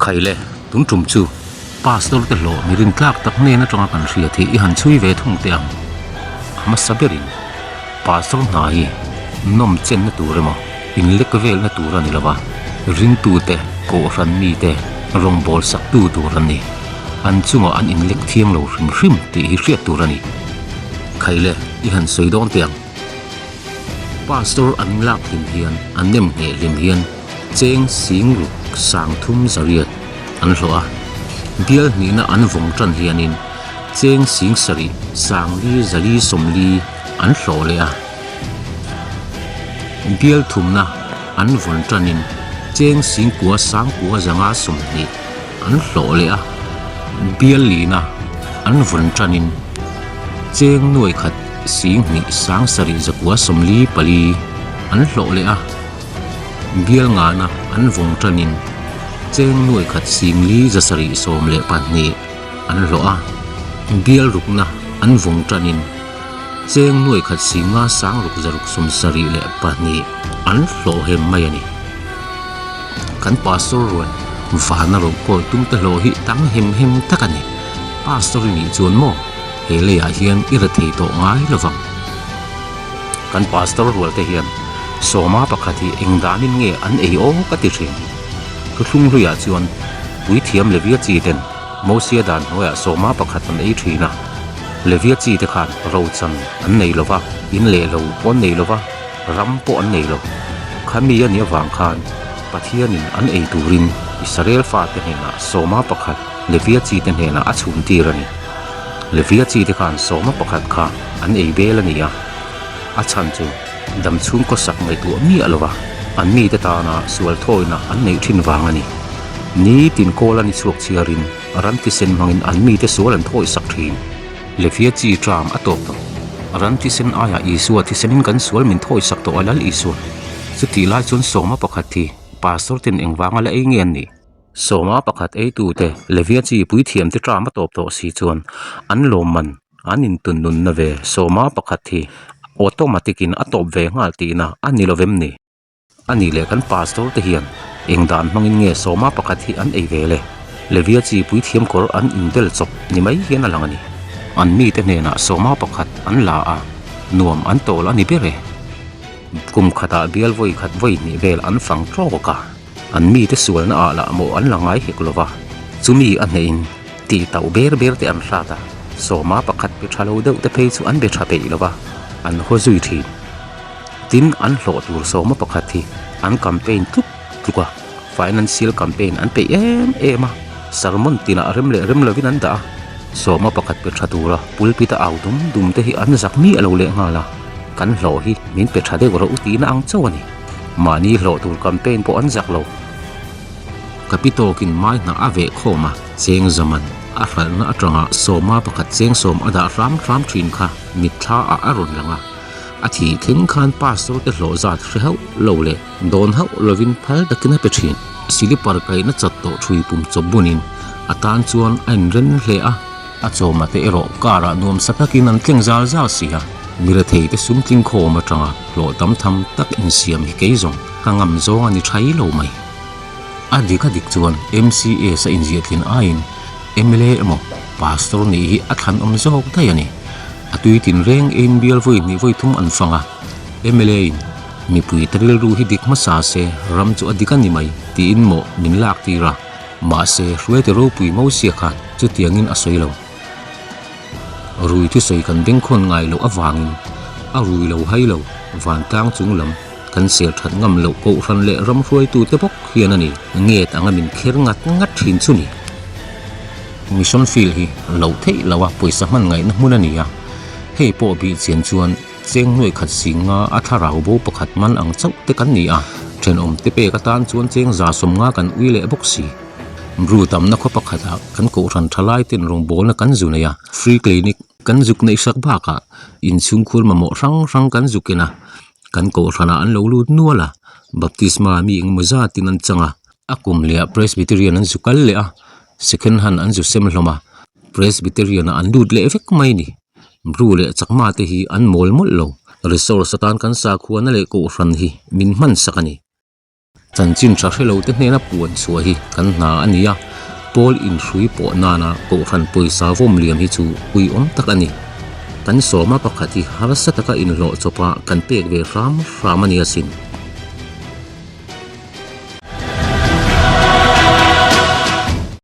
Khai le, tun tum chu Pastor te hlawh mi rintlak tak hnen atanga kan hriat hi i han chhui ve thung teh ang. A hmasa berin Pastor hna hi nawm chenna tur emaw inlek velna tur a ni lo va, ringtute, kohhran mite rawngbâwl saktu tur an ni. An chungah an inlek thiang lo hrim hrim tih hi hriat tur a ni. Khai le, i han sawi dawn teh ang. Pastor an lak hlim hian, an nem ngheh hlim hian cheng sing ruk sang thum zariat an hlawh a. Bial hnihna an vawng tan hianin cheng sing sarih sang li zali sawmli an hlawh leh a. Bial thumna an vawn tanin cheng singkua sangkua zanga 20 an hlawh leh a, bial lina an vawn tanin cheng nuai khat 2 794 an hlawh leh a, bial ngana an vawng tanin cheng nuai khat 4,712 an hlawh a, bial rukna an vawng tanin Cheng nuai khat singa sang ruk zaruk 72 an hlawh hem mai a ni. Kan pastor rual vana ro kawl tum te hlawh hi tang hem hem tak a ni. Pastor i nih chuan maw he leiah hian i ra thei tawh ngai lo vang. Kan pastor rual te hian sawma pakhat hi eng danin nge an ei aw ka ti thin. Thuthlung hluiah chuan puithiam Levia chi ten Mosia dan hnuaiah sawma pakhat an ei thin a, Levia chi te khan rochan an nei lo va, in leh lo pawh an nei lo va, ram pawh an nei lo. Khami a nih avang khan Pathianin an ei turin Israel fate hnenah sawma pakhat Levia chi te hnenah a chhun tir a ni. Levia chi te khan sawma pakhat kha an ei bel a ni a, a chhan chu dam chhungkaw sak ngaihtuah miah lo va, an mite tana sual thawina an neih thin vang a ni. Nitin kawl a ni chhuak chhiarin ran thisen hmangin an mite sual an thawi sak thin. Levia chi tram a tawp tawh. Ran thisen aiah Isua thisenin kan sual min thawi sak tawh a Lal Isua. Chutih lai chuan sawma pakhat hi Pastor ten engvanga la ei nge an nih? Sawma pakhat eitute Levia chi puithiamte tram a tawp tawh si chuan an lawmman An intun nunna ve sawma pakhat hi automatic in a tawp ve nghal tihna a ni lovem ni? A nih leh kan pastor te hian eng dan hmangin nge sawma pakhat hi an ei ve le? Levia chi puithiam kawr an inbel chawp ni mai hian a lang a ni. An mite hnenah sawma pakhat an la a, nuam an tawl a ni ber e. Kum khatah bial vawi khat vawi hnih vel an fang tawk a, an mite sualna ah lah mawh an la ngai hek lova, chumi a hnehin Tih tauh ber ber te an hrat a, sawma pakhat pe tha lo deuh te phei chu an be tha peih lo va, an haw zui thin. Tin, an hlawh tur sawma pakhat hi an campaign tluk tluk a, financial campaign an peih em em a, sermon tinah rem leh rem lovin an dah a, sawma pakhat pe tha tura pulpit a au dum dum te hi an zak miah lo leh nghal a, kan hlawh hi min pe tha deuh rawh u tihna ang chauh a ni. Mahni hlawh tur campaign pawh an zak lo. Ka pi tawkin mai hnah a veh khawm a, cheng zaman a hralhna atanga sawma pakhat cheng sawm a dah hram hram thin kha mitthla ah a rawn lang a. A thih thleng khan pastor te hlawh zat hre hauh lo leh dawn hauh lovin phal takin a pe thin. Silipar kaihna chat tawh thui pum chawp bunin a tan chuan a inren hle a. A chawma te erawh car ah nuamsa takin an tleng zal zal si a, mi rethei te sum tling khawm atanga hlawh tam tham tak insiam hi kei zawng ka ngam zawng a ni thai lo mai. A dik a dik chuan MCS a inziah tlin aiin mla emaw Pastor nih hi a thlan awm zawk daih a ni. A tui tin reng ein bial vawi hnih vawi thum an fang a, mla in mipui te rilru hi dik hmasa se ram chu a dik a ni mai tiin mawh min lak tir a, mahse hruaite ropui Mosia khan chutiangin a sawi lo. Rui thusawi kan bengkhawn ngai loh avangin a rui lo hai lo vantlang chung lam Kan sel that ngam loh kohhran leh ram hruaitute bawk hian a ni nget anga min kher ngat ngat thin chu ni. Mission field hi loh theih loh a pawisa hman ngaihna hmun a ni a, hei pawh bih chian chuan cheng nuaih khat sing nga a thlarau bo pakhat man ang chauh te kan ni a, thenawm te pek atan chuan cheng 150 kan ui leh bawk si. Bru tamna khaw pakhatah kan kohhran thalai ten rawngbawlna kan zu nei a, free clinic kan zuk neih sak bakah inchhungkhur mamawh hrang hrang kan zuk en a, Kan kohhranah an lo lut nual a, baptisma mi engemaw zatin an chang a, a kum leh ah Presbyterian an zu kal leh a, second hand an zu sem hlawm a, Presbyterian ah an lut leh vek mai ni. Bru leh Chakma te hi an mawl mawlh lo, resource atan kan sakhuana leh kohhran hi min hman sak a ni. Chanchin tha hre lote hnena puan chhuah hi kan hna a ni a, Paul inhrui pawh nana Kohhran pawisa vawm liam hi chu uiawm tak a ni. Kan sawma pakhat hi harsa taka inhlawh chawpa kan pek ve hram hram a ni asin.